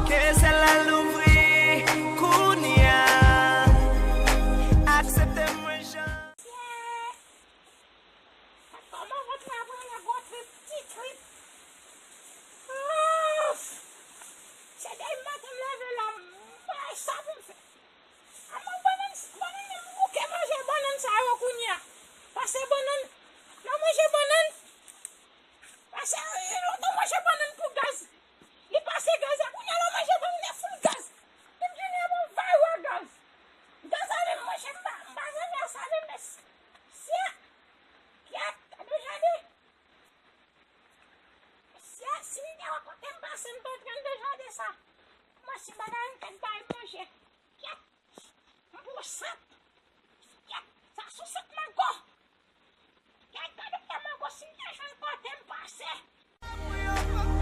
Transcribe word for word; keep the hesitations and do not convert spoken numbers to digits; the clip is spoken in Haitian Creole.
Ke syèl la louvri kounye a. Aksepte mwen jan. Kòman vant mwen pran yon gwo trip, ti trip. Ouf! Se depi maten m leve la, m pa wè sa pou m fè. Ama bannann, bannann, m bouke manje bannann sa yo kounye a. Pase bannann, lè w manje bannann, pase, lè w manje bannann pou gaz. Li pase gaz la, kounye a lè w manje bannann, li full gaz. Li vin yon bon vay wè gaz. Gaz la menm, monchè, m pa, m pa janm wè sa menm, mesye. Kèt, gade, gade. Mesye, si m te wè kote m pase, m t antre anndan jaden sa. Mwen, si bagay m kèt bay manje. Kèt, m pou sat. Kèt, sa sou sat mango. Kèt, gade pye mango, si m te jwenn kote m pase.